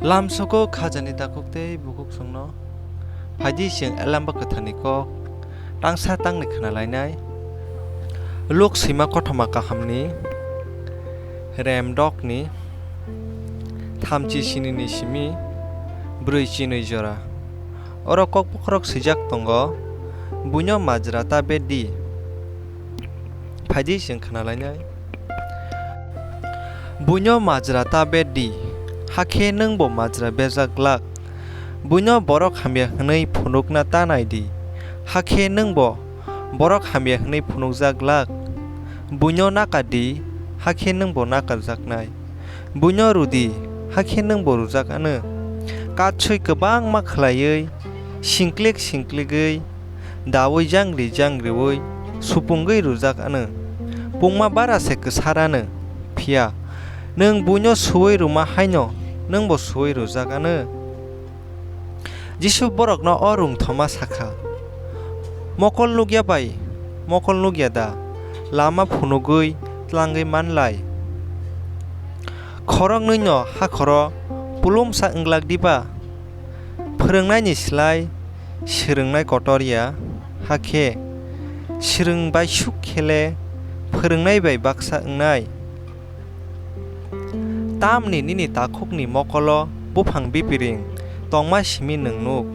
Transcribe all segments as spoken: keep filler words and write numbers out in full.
Lamsogo khajani takhuk tei bukhuk songno. Phaidi chwng Elamba Kwtharni kok tangsa tangni khna lainai. Luk swima kothoma kahamni rem dokni thamchi sinini simi brwi chinwi jora. Oro kok bokhorok swijak tongo, "Buino majra ta ber di." Phaidi chwng khna lainai. "Buino majra ta ber di, hakhe nwngbo majra berjak glak. Buino borok hamya hwnwi phunukna ta nai di, hakhe nwngbo borok hamya hwnwi phunukjak glak. Buino nakar di, hakhe nwngbo nakarjaknai. Buino rw di, hakhe nwngbo rwjak anw. Katswi kwbangma khlaiwi, singklik singkligwi, daui jangri jangriui, supungwi rwjak anw. Pungma bara se kwsar anw, phiya nwng buino suui rwma haino nwngbo suui rwjak anw." Jisu borokno o rwngthoma sakha, "Mokol nukya bai mokol nukya da lama phunugwi tlangwi man lai? Khoroknwino hakhoro pulumsa wng glak diba? Phwrwngnaini slai swrwngnai kotor ya, hakhe swrwng bai suk khe le phwrwngnai bai baksa wngnai. Tamni nini takhukni mokolo buphang bipiring tongma simi nwng nuk?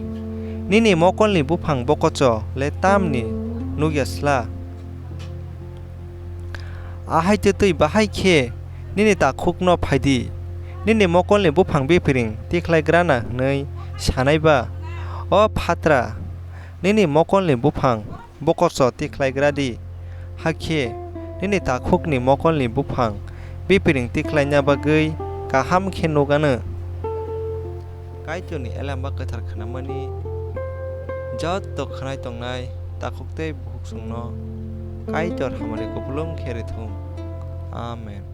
Nini mokolni buphang bokocho le tamni nukya sla? Ahai twtwi bahai khe nini takhukno phai di, nini mokolni buphang bipiring tikhlai gra na hwnwi sanai ba? O phatra, nini mokolni buphang bokocho tikhlai gra di, hakhe nini takhukni mokolni buphang bipiring tikhlaina bagwi kaham khe nuk anw." Kaitorni Elamba Kwthar khnamani jotto khwnai tongnai takhuk tei bukhuk songno Kaitor hamari kupulung khe rw thung. Amen.